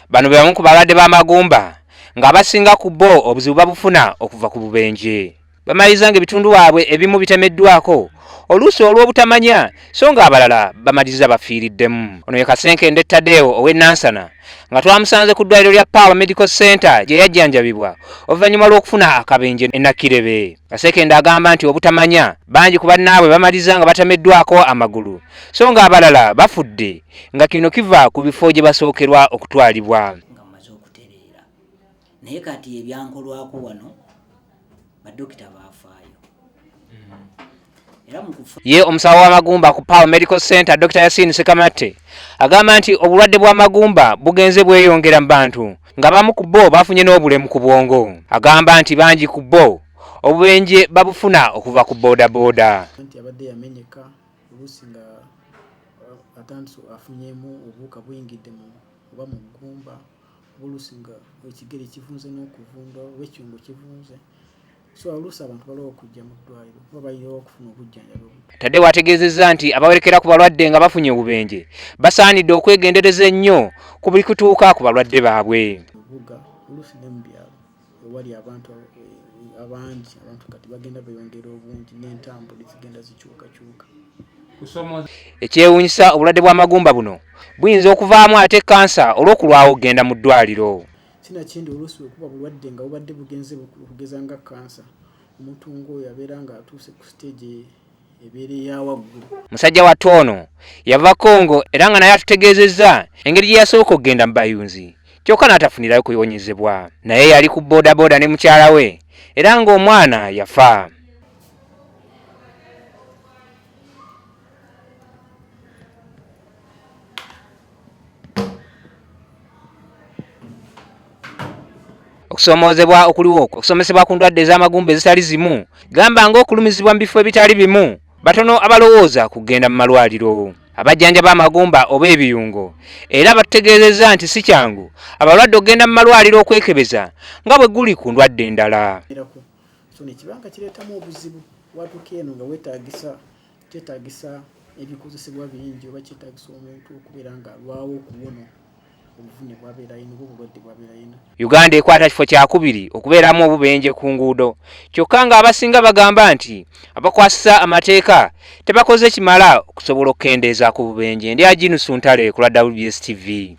Bano be bamu ku balwadde b'amagumba ng'abasinga ku bo obuzibu babufuna okuva ku bubenje. Bamaliriza ng'ebitundu waabwe ebimu bitemeddwako oluusi olw'obutamanya so ng'abalala bamaliriza bafiiriddemu. Ono ye Kasenkende Tadeo ow'e Nansana nga twamusanze ku ddwaliro lya Power Medical Center gye yajjanjabibwa oluvannyuma lw'okufuna akabenje e Nakirebe. Kasekende agamba nti obutamanya bangi ku bannaabwe bamaliriza nga batemeddwako amagulu so ng'abalala bafudde nga kino kiva ku bifo gye basookerwa okutwalibwa. Nga mmaze okutereera naye kati ebyankolwako wano badokita baafaayo era mu kufa. Ye omusawo w'amagumba ku Power Medical Center Dr. Yasin Sekamatte agamba nti obulwadde bw'amagumba bugenze bweyongera mu bantu nga bamu ku bo bafunye n'obulemu ku bwongo. Agamba nti bangi ku bo obubenje babufuna okuva ku boodabooda. Nti abadde yamenyeka oluusi nga atandise afunyeemu obuwuka buyingidde mu oba mu ggumba oba oluusi nga ekigere kivunze n'okuvunda oba ekyungo kivunze so oluusi abantu balwawo okujja mu ddwaliro kuba balirawo okufuna obujjanjabi. Tadeo ategeezezza nti abawerekera ku balwadde nga bafunye obubenje basaanidde okwegendereza ennyo ku buli kutuuka ku balwadde baabwe. Mu bibuga oluusi ne mu byalo ewali abantu abangi, abantu kati bagenda beeyongera obungi n'entambula zigenda zikyukakyuka. Ekyewuunyisa obulwadde bw'amagumba buno buyinza okuvaamu ate kkansa olw'okulwawo okugenda mu ddwaaliro. Sinakindi oluusi bwe kuba bulwadde nga bubadde bugenze okugeza nga kkansa, omuntu ng'oyo abeera ng'atuuse ku siteegi ebeera eya waggulu. Musajja wattu ono yava Congo era nga naye atutegeezezza engeri gye yasooka okugenda mu bayunzi kyokka n'atafunirayo kuwonyezebwa. Naye yali ku bodaboda ne mukyala we era ng'omwana yafa. Okusoomoozebwa okuliwo okusomesebwa ku ndwadde ez'amagumba ezitali zimu gamba ng'okulumizibwa mu bifo ebitali bimu, batono abalowooza kugenda mu malwaliro. Abajjanjaba amagumba oba ebiyungo era batutegeezezza nti si kyangu abalwadde okugenda mu malwaliro okwekebeza nga bwe guli ku ndwadde endala. So nekibanga kireetamu obuzibu watuuka eno nga weetaagisa kyetaagisa ebikozesebwa bingi oba kyetaagisa omuntu okubeera ng'alwawo okuwona obuvune bwabeera alina oba obulwadde bwabeera alina. Uganda ekwata kifo kyakubiri okubeeramu obubenje ku nguudo kyokka ng'abasinga bagamba nti abakwasisa amateeka tebakoze kimala okusobola okukendeeza ku bubenje. Ndi Ajinusu Ntale ku lwa WBS TV.